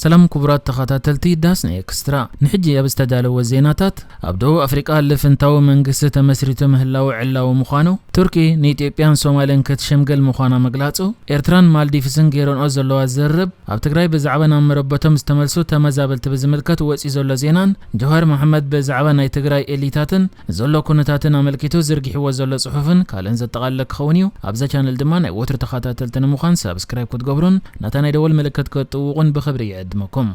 ሰላም ክቡራት ተኸታተልቲ ዳስና ኤክስትራ፣ ንሕጂ ኣብ ዝተዳለወ ዜናታት፣ ኣብ ደቡብ ኣፍሪቃ ልፍንታዊ መንግስቲ ተመስሪቱ ምህላው ዕላዊ ምዃኑ፣ ቱርኪ ንኢትዮጵያን ሶማልን ክትሽምግል ምዃና ምግላጹ፣ ኤርትራን ማልዲቭስን ገይረንኦ ዘለዋ ዝርርብ፣ ኣብ ትግራይ ብዛዕባ ናብ መረበቶም ዝተመልሱ ተመዛበልቲ ብዝምልከት ወጺኡ ዘሎ ዜናን፣ ጀዋር መሓመድ ብዛዕባ ናይ ትግራይ ኤሊታትን ዘሎ ኩነታትን ኣመልኪቱ ዝርጊሕዎ ዘሎ ጽሑፍን ካልእን ዘጠቓለለ ክኸውን እዩ። ኣብዛ ቻነል ድማ ናይ ወትሩ ተኸታተልቲ ንምዃን ሳብስክራይብ ክትገብሩን ናታ ናይ ደወል ምልክት ክትጥውቑን ብኽብሪ ይዕድመኩም።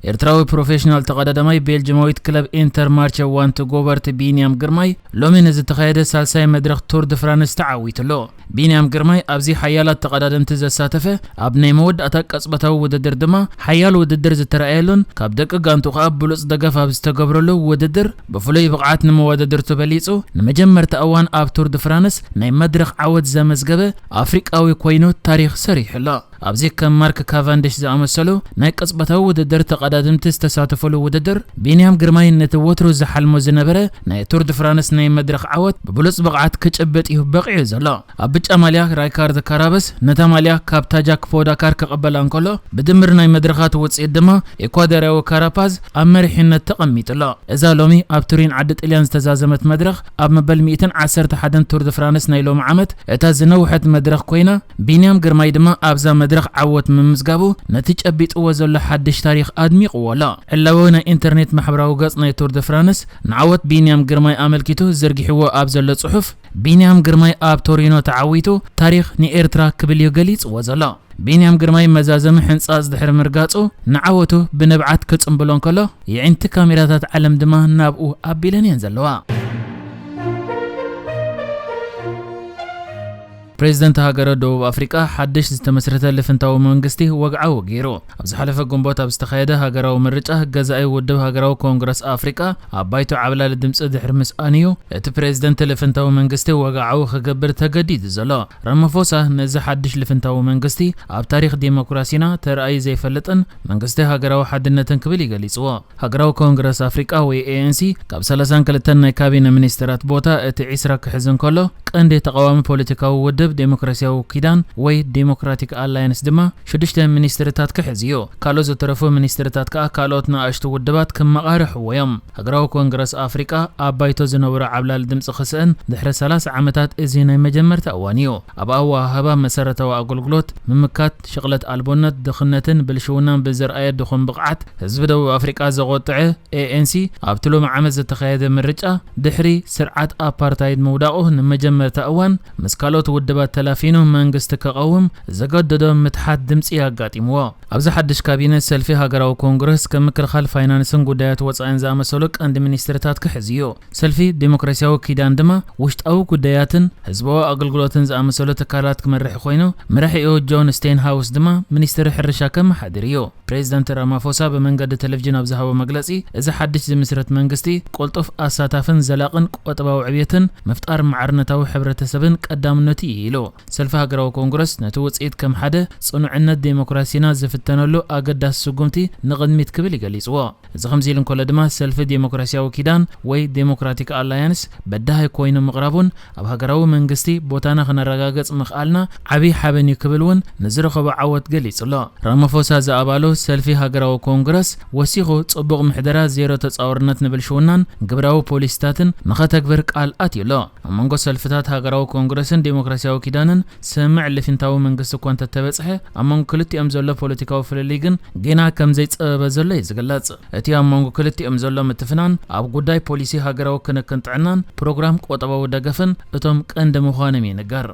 ኤርትራዊ ፕሮፌሽናል ተቐዳዳማይ ቤልጅማዊት ክለብ ኢንተርማርቸ ዋን ትጎበርቲ ቢንያም ግርማይ ሎሚ ንዝተኻየደ ሳልሳይ መድረኽ ቱር ድ ፍራንስ ተዓዊትሉ። ቢንያም ግርማይ ኣብዚ ሓያላት ተቐዳደምቲ ዘሳተፈ፣ ኣብ ናይ መወዳእታ ቅጽበታዊ ውድድር ድማ ሓያል ውድድር ዝተረኣየሉን ካብ ደቂ ጋንቱ ከኣ ብሉጽ ደገፍ ኣብ ዝተገብረሉ ውድድር ብፍሉይ ብቕዓት ንመወዳድርቱ በሊጹ፣ ንመጀመርታ እዋን ኣብ ቱር ድ ፍራንስ ናይ መድረኽ ዓወት ዘመዝገበ ኣፍሪቃዊ ኮይኑ ታሪኽ ሰሪሑ ኣሎ። ኣብዚ ከም ማርክ ካቫንዲሽ ዝኣመሰሉ ናይ ቅጽበታዊ ውድድር ተቐዳደምቲ ዝተሳተፈሉ ውድድር፣ ቢንያም ግርማይ ነቲ ወትሩ ዝሓልሞ ዝነበረ ናይ ቱር ድ ፍራንስ ናይ መድረኽ ዓወት ብብሉጽ ብቕዓት ክጭብጥ እዩ በቒዑ ዘሎ። ኣብ ብጫ ማልያ ራይካርድ ካራበስ ነታ ማልያ ካብ ታጃክ ፖዳካር ክቕበላ እንከሎ፣ ብድምር ናይ መድረኻት ውጽኢት ድማ ኤኳዶርያዊ ካራፓዝ ኣብ መሪሕነት ተቐሚጡ ኣሎ። እዛ ሎሚ ኣብ ቱሪን ዓዲ ጥልያን ዝተዛዘመት መድረኽ ኣብ መበል ሚእትን ዓሰርተ ሓደን ቱር ድ ፍራንስ ናይ ሎሚ ዓመት እታ ዝነውሐት መድረኽ ኮይና፣ ቢንያም ግርማይ ድማ ኣብዛ መድረኽ ዓወት ምምዝጋቡ ነቲ ጨቢጥዎ ዘሎ ሓድሽ ታሪኽ ኣድሚቕዎ ኣሎ። ዕላዊ ናይ ኢንተርኔት ማሕበራዊ ገጽ ናይ ቱር ድ ፍራንስ ንዓወት ቢንያም ግርማይ ኣመልኪቱ ዘርጊሕዎ ኣብ ዘሎ ጽሑፍ፣ ቢንያም ግርማይ ኣብ ቶሪኖ ተዓዊቱ ታሪኽ ንኤርትራ ክብል እዩ ገሊጽዎ ዘሎ። ቢንያም ግርማይ መዛዘሚ ሕንጻጽ ድሕሪ ምርጋጹ ንዓወቱ ብንብዓት ክጽንብሎ እንከሎ፣ የዒንቲ ካሜራታት ዓለም ድማ ናብኡ ኣቢለን እየን ዘለዋ። ፕሬዝደንት ሃገረ ደቡብ ኣፍሪቃ ሓድሽ ዝተመስረተ ልፍንታዊ መንግስቲ ወግዓዊ ገይሩ። ኣብ ዝሓለፈ ግንቦት ኣብ ዝተኻየደ ሃገራዊ ምርጫ ገዛኢ ውድብ ሃገራዊ ኮንግረስ ኣፍሪቃ ኣብ ባይቶ ዓብላሊ ድምፂ ድሕሪ ምስኣን እዩ እቲ ፕሬዝደንት ልፍንታዊ መንግስቲ ወግዓዊ ክገብር ተገዲዱ ዘሎ። ራማፎሳ ነዚ ሓድሽ ልፍንታዊ መንግስቲ ኣብ ታሪኽ ዴሞክራሲና ተራእዩ ዘይፈልጥን መንግስቲ ሃገራዊ ሓድነትን ክብል ይገሊጽዎ። ሃገራዊ ኮንግረስ ኣፍሪቃ ወይ ኤ ኤን ሲ ካብ ሰላሳን ክልተን ናይ ካቢነ ሚኒስትራት ቦታ እቲ ዒስራ ክሕዝ እንከሎ፣ ቀንዲ ተቓዋሚ ፖለቲካዊ ውድብ ዴሞክራሲያዊ ኪዳን ወይ ዴሞክራቲክ ኣላያንስ ድማ ሽዱሽተ ሚኒስትርታት ክሕዝ እዩ። ካልኦት ዝተረፉ ሚኒስትርታት ከኣ ካልኦት ንኣሽቱ ውድባት ክመቓርሕዎ እዮም። ሃገራዊ ኮንግረስ ኣፍሪቃ ኣብ ባይቶ ዝነበሮ ዓብላሊ ድምፂ ክስእን ድሕሪ ሰላሳ ዓመታት እዚ ናይ መጀመርታ እዋን እዩ። ኣብ ኣወሃህባ መሰረታዊ ኣገልግሎት፣ ምምካት ሽቕለት ኣልቦነት፣ ድኽነትን ብልሽውናን ብዘርኣየ ድኹም ብቕዓት፣ ህዝቢ ደቡብ ኣፍሪቃ ዘቖጥዐ ኤ ኤን ሲ ኣብቲ ሎሚ ዓመት ዝተኻየደ ምርጫ ድሕሪ ስርዓት ኣፓርታይድ ምውዳቑ ንመጀመርታ እዋን ምስ ካልኦት ውድባት ተላፊኑ መንግስቲ ክቐውም ዘገደዶ ምትሓት ድምፂ ኣጋጢምዎ። ኣብዚ ሓድሽ ካቢነ ሰልፊ ሃገራዊ ኮንግረስ ከም ምክልኻል፣ ፋይናንስን ጉዳያት ወፃኢን ዝኣመሰሉ ቀንዲ ሚኒስትርታት ክሕዝ እዩ። ሰልፊ ዴሞክራሲያዊ ኪዳን ድማ ውሽጣዊ ጉዳያትን ህዝባዊ ኣገልግሎትን ዝኣመሰሉ ትካላት ክመርሕ ኮይኑ፣ መራሒኡ ጆን ስቴንሃውስ ድማ ሚኒስትሪ ሕርሻ ከመሓድር እዩ። ፕሬዚደንት ራማፎሳ ብመንገዲ ቴሌቪዥን ኣብ ዝሃቦ መግለጺ፣ እዚ ሓድሽ ዝምስረት መንግስቲ ቅልጡፍ፣ ኣሳታፍን ዘላቕን ቁጠባዊ ዕብየትን ምፍጣር ማዕርነታዊ ሕብረተሰብን ቀዳምነቱ እዩ ኢሉ። ሰልፊ ሃገራዊ ኮንግረስ ነቲ ውጽኢት ከም ሓደ ጽኑዕነት ዴሞክራሲና ዝፍተነሉ ኣገዳሲ ስጉምቲ ንቕድሚት ክብል ይገሊጽዎ። እዚ ከምዚ ኢሉ እንከሎ ድማ፣ ሰልፊ ዴሞክራሲያዊ ኪዳን ወይ ዴሞክራቲክ ኣላያንስ በዳሂ ኮይኑ ምቕራቡን ኣብ ሃገራዊ መንግስቲ ቦታና ክነረጋግጽ ምኽኣልና ዓብዪ ሓበን እዩ ክብል እውን ንዝረኸቦ ዓወት ገሊጹ ኣሎ። ራማፎሳ ዝኣባሉ ሰልፊ ሃገራዊ ኮንግረስ ወሲኹ፣ ጽቡቕ ምሕደራ፣ ዜሮ ተጻዋርነት ንብልሽውናን ግብራዊ ፖሊሲታትን ንኸተግብር ቃል ኣትዩ ኣሎ። ኣብ መንጎ ሰልፍታት ሃገራዊ ኮንግረስን ዴሞክራሲያዊ ኪዳንን ስምምዕ ልፍንታዊ መንግስቲ እኳ እንተተበጽሐ፣ ኣብ መንጎ ክልቲኦም ዘሎ ፖለቲካዊ ፍልልይ ግን ጌና ከም ዘይጸበበ ዘሎ እዩ ዝግለጽ። እቲ ኣብ መንጎ ክልቲኦም ዘሎ ምትፍናን ኣብ ጉዳይ ፖሊሲ ሃገራዊ ክንክን ጥዕናን ፕሮግራም ቁጠባዊ ደገፍን እቶም ቀንዲ ምዃኖም ይንገር።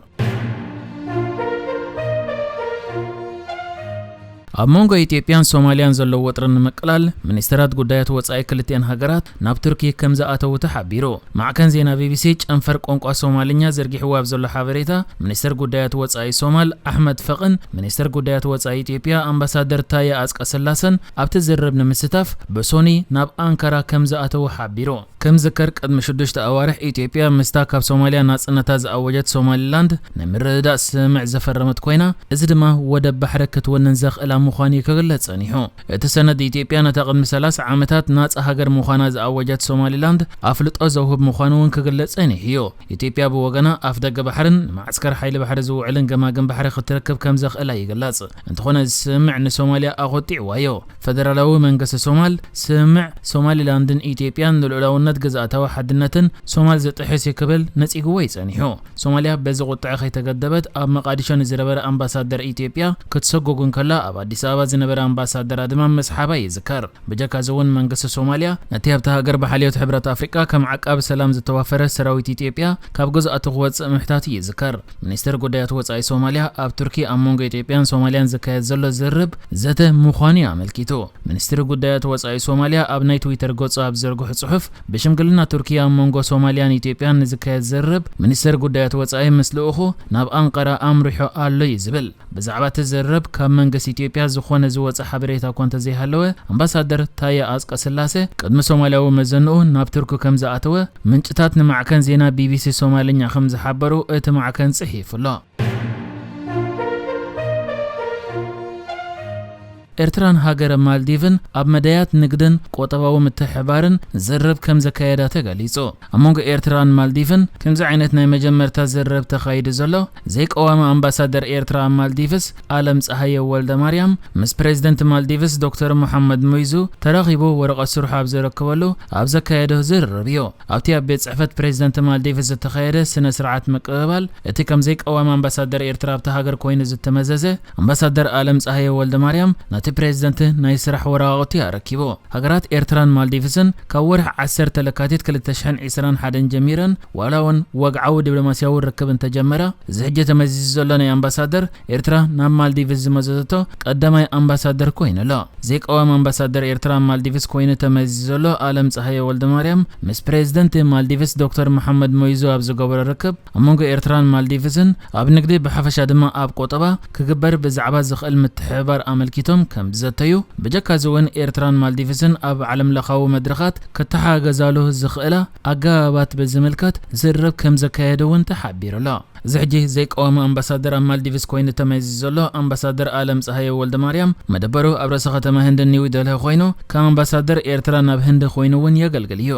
ኣብ መንጎ ኢትዮጵያን ሶማልያን ዘሎ ወጥሪ ንምቅላል፣ ሚኒስትራት ጉዳያት ወጻኢ ክልቲኣን ሃገራት ናብ ቱርኪ ከም ዝኣተዉ ተሓቢሩ። ማዕከን ዜና ቢ ቢ ሲ ጨንፈር ቋንቋ ሶማልኛ ዘርጊሕዎ ኣብ ዘሎ ሓበሬታ፣ ሚኒስትር ጉዳያት ወጻኢ ሶማል ኣሕመድ ፈቕን ሚኒስትር ጉዳያት ወጻኢ ኢትዮጵያ ኣምባሳደር ታየ ኣጽቀስላሰን ኣብቲ ዝርርብ ንምስታፍ ብሶኒ ናብ ኣንካራ ከም ዝኣተዉ ሓቢሩ። ከም ዝከር ቅድሚ ሽዱሽተ ኣዋርሕ ኢትዮጵያ ምስታ ካብ ሶማልያ ናጽነታ ዝኣወጀት ሶማሊላንድ ናይ ምርድዳእ ስምምዕ ዘፈረመት ኮይና፣ እዚ ድማ ወደብ ባሕሪ ክትውንን ዘኽእላ ምዃኑ እዩ ክግለጽ ጸኒሑ። እቲ ሰነድ ኢትዮጵያ ነታ ቅድሚ ሰላሳ ዓመታት ናጻ ሃገር ምዃና ዝኣወጀት ሶማሊላንድ ኣፍልጦ ዘውህብ ምዃኑ እውን ክግለጽ ጸኒሑ እዩ። ኢትዮጵያ ብወገና ኣፍ ደገ ባሕርን ንማዕስከር ሓይሊ ባሕሪ ዝውዕልን ገማግም ባሕሪ ክትረክብ ከም ዘኽእላ ይግለጽ። እንተኾነ እዚ ስምምዕ ንሶማልያ ኣቖጢዕዋ እዩ። ፈደራላዊ መንግስቲ ሶማል፣ ስምምዕ ሶማሊላንድን ኢትዮጵያን ንልኡላውነት ግዝኣታዊ ሓድነትን ሶማል ዝጥሕስ እዩ ክብል ነጺግዎ እዩ ጸኒሑ። ሶማልያ በዚ ቁጥዐ ከይተገደበት ኣብ መቓዲሾ ንዝነበረ ኣምባሳደር ኢትዮጵያ ክትሰጎግ እንከላ፣ ኣብ ኣዲስ ኣበባ ዝነበረ ኣምባሳደራ ድማ ምስሓባ ይዝከር። ብጀካ እዚ እውን መንግስቲ ሶማልያ ነቲ ኣብታ ሃገር ብሓልዮት ሕብረት ኣፍሪቃ ከም ዓቃቢ ሰላም ዝተዋፈረ ሰራዊት ኢትዮጵያ ካብ ግዝኣቱ ክወጽእ ምሕታቱ ይዝከር። ሚኒስትር ጉዳያት ወጻኢ ሶማልያ ኣብ ቱርኪ ኣብ መንጎ ኢትዮጵያን ሶማልያን ዝካየድ ዘሎ ዝርርብ ዘተ ምዃኑ እዩ ኣመልኪቱ። ሚኒስትሪ ጉዳያት ወጻኢ ሶማልያ ኣብ ናይ ትዊተር ገጹ ኣብ ዘርግሑ ጽሑፍ፣ ብሽምግልና ቱርኪ ኣብ መንጎ ሶማልያን ኢትዮጵያን ንዝካየድ ዝርርብ ሚኒስትር ጉዳያት ወጻኢ ምስ ልኡኹ ናብ ኣንቀራ ኣምሪሑ ኣሎ እዩ ዝብል። ብዛዕባ እቲ ዝርርብ ካብ መንግስቲ ኢትዮጵያ ዝኾነ ዝወጸ ሓበሬታ እኳ እንተዘይሃለወ፣ ኣምባሳደር ታየ ኣጽቀ ስላሴ ቅድሚ ሶማልያዊ መዘንኡ ናብ ቱርኪ ከም ዝኣተወ ምንጭታት ንማዕከን ዜና ቢቢሲ ሶማልኛ ከም ዝሓበሩ እቲ ማዕከን ጽሒፉ ኣሎ። ኤርትራን ሃገረ ማልዲቭን ኣብ መዳያት ንግድን ቁጠባዊ ምትሕብባርን ዝርርብ ከም ዘካየዳ ተገሊጹ። ኣብ መንጎ ኤርትራን ማልዲቭን ከምዚ ዓይነት ናይ መጀመርታ ዝርርብ ተኻይዱ ዘሎ፣ ዘይቀዋሚ ኣምባሳደር ኤርትራ ኣብ ማልዲቭስ ኣለም ጸሃየ ወልደ ማርያም ምስ ፕሬዝደንት ማልዲቭስ ዶክተር መሓመድ ሙይዙ ተራኺቡ ወረቐት ስርሑ ኣብ ዘረከበሉ ኣብ ዘካየዶ ዝርርብ እዩ። ኣብቲ ኣብ ቤት ጽሕፈት ፕሬዝደንት ማልዲቭስ ዝተኻየደ ስነ ስርዓት ምቅብባል፣ እቲ ከም ዘይቀዋሚ ኣምባሳደር ኤርትራ ኣብታ ሃገር ኮይኑ ዝተመዘዘ ኣምባሳደር ኣለም ጸሃየ ወልደ ማርያም ነቲ ፕሬዝደንት ናይ ስራሕ ወረቓቕቲ ኣረኪቡ። ሃገራት ኤርትራን ማልዲቭስን ካብ ወርሒ ዓሰርተ ለካቲት ክልተ ሽሕን ዕስራን ሓደን ጀሚረን ዋላ እውን ወግዓዊ ዲፕሎማስያዊ ርክብ እንተጀመራ፣ እዚ ሕጂ ተመዚዙ ዘሎ ናይ ኣምባሳደር ኤርትራ ናብ ማልዲቭስ ዝመዘዘቶ ቀዳማይ ኣምባሳደር ኮይኑ ኣሎ። ዘይቀዋሚ ኣምባሳደር ኤርትራ ኣብ ማልዲቭስ ኮይኑ ተመዚዙ ዘሎ ኣለም ጸሃየ ወልደ ማርያም ምስ ፕሬዝደንት ማልዲቭስ ዶክተር መሓመድ ሞይዙ ኣብ ዝገበሮ ርክብ፣ ኣብ መንጎ ኤርትራን ማልዲቭስን ኣብ ንግዲ ብሓፈሻ ድማ ኣብ ቁጠባ ክግበር ብዛዕባ ዝኽእል ምትሕብባር ኣመልኪቶም ከም ዝዘተዩ፣ ብጀካ እዚ እውን ኤርትራን ማልዲቭስን ኣብ ዓለም ለኻዊ መድረኻት ክተሓገዛሉ ዝኽእላ ኣገባባት ብዝምልከት ዝርርብ ከም ዘካየደ እውን ተሓቢሩ ኣሎ። እዚ ሕጂ ዘይቀዋሚ ኣምባሳደር ኣብ ማልዲቭስ ኮይኑ ተመዚዙ ዘሎ ኣምባሳደር ኣለም ጸሃየ ወልደ ማርያም፣ መደበሩ ኣብ ርእሰ ከተማ ህንዲ ኒው ደልሂ ኮይኑ፣ ከም ኣምባሳደር ኤርትራ ናብ ህንዲ ኮይኑ እውን የገልግል እዩ።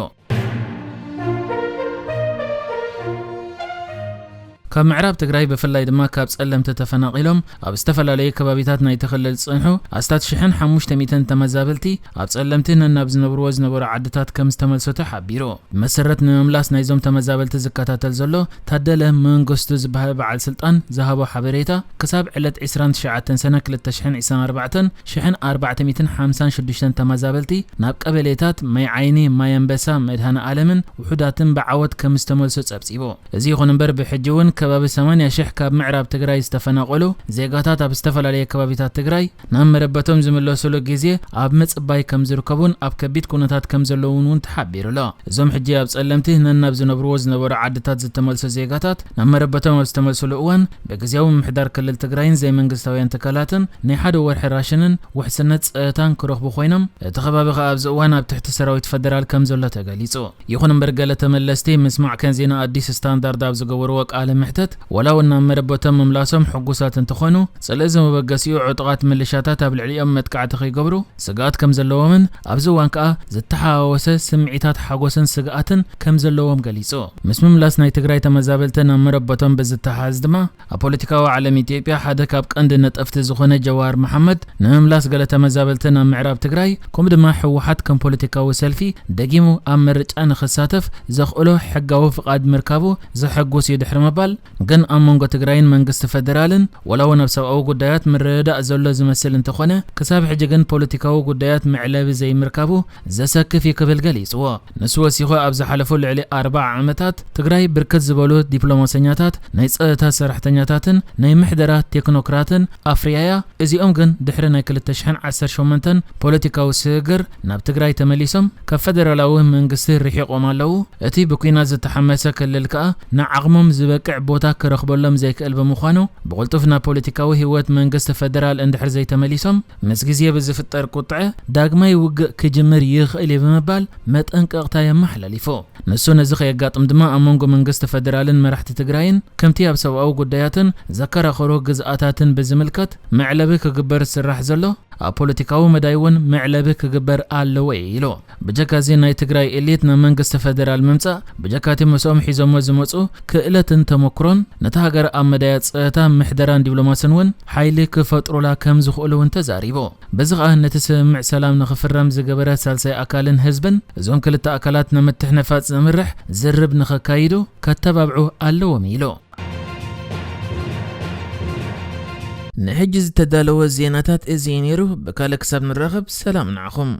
ካብ ምዕራብ ትግራይ ብፍላይ ድማ ካብ ጸለምቲ ተፈናቒሎም ኣብ ዝተፈላለዩ ከባቢታት ናይቲ ክልል ዝጸንሑ ኣስታት ሽሕን ሓሙሽተ ሚእትን ተመዛበልቲ ኣብ ጸለምቲ ነናብ ዝነብርዎ ዝነበሩ ዓድታት ከም ዝተመልሱ ተሓቢሩ። ብመሰረት ንምምላስ ናይዞም ተመዛበልቲ ዝከታተል ዘሎ ታደለ መንግስቱ ዝበሃል በዓል ስልጣን ዝሃቦ ሓበሬታ፣ ክሳብ ዕለት ዕስራን ትሽዓተን ሰነ ክልተ ሽሕን ዕስራን ኣርባዕተን ሽሕን ኣርባዕተ ሚእትን ሓምሳን ሽዱሽተን ተመዛበልቲ ናብ ቀበሌታት ማይ ዓይኒ፣ ማይ ኣንበሳ፣ መድሃነ ኣለምን ውሑዳትን ብዓወት ከም ዝተመልሱ ጸብጺቡ። እዚ ይኹን እምበር፣ ብሕጂ እውን ከባቢ ሰማንያ ሽሕ ካብ ምዕራብ ትግራይ ዝተፈናቐሉ ዜጋታት ኣብ ዝተፈላለየ ከባቢታት ትግራይ ናብ መረበቶም ዝምለሱሉ ግዜ ኣብ ምጽባይ ከም ዝርከቡን ኣብ ከቢድ ኩነታት ከም ዘለውን እውን ተሓቢሩ ኣሎ። እዞም ሕጂ ኣብ ጸለምቲ ነናብ ዝነብርዎ ዝነበሩ ዓድታት ዝተመልሱ ዜጋታት ናብ መረበቶም ኣብ ዝተመልሱሉ እዋን፣ ብግዜያዊ ምምሕዳር ክልል ትግራይን ዘይመንግስታውያን ትካላትን ናይ ሓደ ወርሒ ራሽንን ውሕስነት ጸጥታን ክረኽቡ ኮይኖም፣ እቲ ከባቢ ከኣ ኣብዚ እዋን ኣብ ትሕቲ ሰራዊት ፈደራል ከም ዘሎ ተገሊጹ። ይኹን እምበር፣ ገለ ተመለስቲ ምስ ማዕከን ዜና ኣዲስ ስታንዳርድ ኣብ ዝገበርዎ ቃለ መሕተት፣ ዋላ እውን ናብ መረበቶም ምምላሶም ሕጉሳት እንተኾኑ፣ ጽልኢ እዚ መበገሲኡ ዕጡቓት ምልሻታት ኣብ ልዕሊኦም መጥቃዕቲ ከይገብሩ ስግኣት ከም ዘለዎምን ኣብዚ እዋን ከኣ ዝተሓዋወሰ ስምዒታት ሓጎስን ስግኣትን ከም ዘለዎም ገሊጹ። ምስ ምምላስ ናይ ትግራይ ተመዛበልቲ ናብ መረበቶም ብዝተሓዝ ድማ፣ ኣብ ፖለቲካዊ ዓለም ኢትዮጵያ ሓደ ካብ ቀንዲ ነጠፍቲ ዝኾነ ጀዋር መሓመድ፣ ንምምላስ ገለ ተመዛበልቲ ናብ ምዕራብ ትግራይ፣ ከምኡ ድማ ህወሓት ከም ፖለቲካዊ ሰልፊ ደጊሙ ኣብ ምርጫ ንኽሳተፍ ዘኽእሎ ሕጋዊ ፍቓድ ምርካቡ ዘሐጉስ እዩ ድሕሪ ምባል፣ ግን ኣብ መንጎ ትግራይን መንግስቲ ፈደራልን ዋላ እውን ኣብ ሰብኣዊ ጉዳያት ምርድዳእ ዘሎ ዝመስል እንተኾነ፣ ክሳብ ሕጂ ግን ፖለቲካዊ ጉዳያት መዕለቢ ዘይምርካቡ ዘሰክፍ እዩ ክብል ገሊጽዎ። ንሱ ወሲኹ፣ ኣብ ዝሓለፉ ልዕሊ ኣርብዓ ዓመታት ትግራይ ብርክት ዝበሉ ዲፕሎማሰኛታት፣ ናይ ጸጥታ ሰራሕተኛታትን ናይ ምሕደራ ቴክኖክራትን ኣፍርያያ። እዚኦም ግን ድሕሪ ናይ ክልተ ሽሕን ዓሰርተ ሸሞንተን ፖለቲካዊ ስግግር ናብ ትግራይ ተመሊሶም ካብ ፈደራላዊ መንግስቲ ርሒቖም ኣለዉ። እቲ ብኲናት ዝተሓመሰ ክልል ከኣ ንዓቕሞም ዝበቅዕ ቦታ ክረኽበሎም ዘይክእል ብምዃኑ፣ ብቕልጡፍ ናብ ፖለቲካዊ ህይወት መንግስቲ ፈደራል እንድሕር ዘይተመሊሶም፣ ምስ ግዜ ብዝፍጠር ቁጥዐ ዳግማይ ውግእ ክጅምር ይኽእል እዩ ብምባል መጠንቀቕታ የመሓላሊፉ። ንሱ ነዚ ከየጋጥም ድማ ኣብ መንጎ መንግስቲ ፈደራልን መራሕቲ ትግራይን ከምቲ ኣብ ሰብኣዊ ጉዳያትን ዘከራኸሩ ግዝኣታትን ብዝምልከት መዕለቢ ክግበር ዝስራሕ ዘሎ ኣብ ፖለቲካዊ መዳይ እውን መዕለቢ ክግበር ኣለዎ ኢሉ። ብጀካ እዚ ናይ ትግራይ ኤሊት ናብ መንግስቲ ፈደራል ምምፃእ ብጀካቲ ምስኦም ሒዞሞ ዝመፁ ክእለትን ተመክሮን ነታ ሃገር ኣብ መዳያ ፀታ ምሕደራን ዲፕሎማስን እውን ሓይሊ ክፈጥሩላ ከም ዝኽእሉ እውን ተዛሪቡ። በዚ ኸኣ ነቲ ስምምዕ ሰላም ንኽፍረም ዝገበረ ሳልሳይ ኣካልን ህዝብን እዞም ክልተ ኣካላት ንምትሕንፋፅ ዘምርሕ ዝርብ ንኸካይዱ ከተባብዑ ኣለዎም ኢሉ። ንሕጂ ዝተዳለወ ዜናታት እዚ እዩ ነይሩ። ብካልእ ክሳብ ንራኸብ ሰላም ንዓኹም።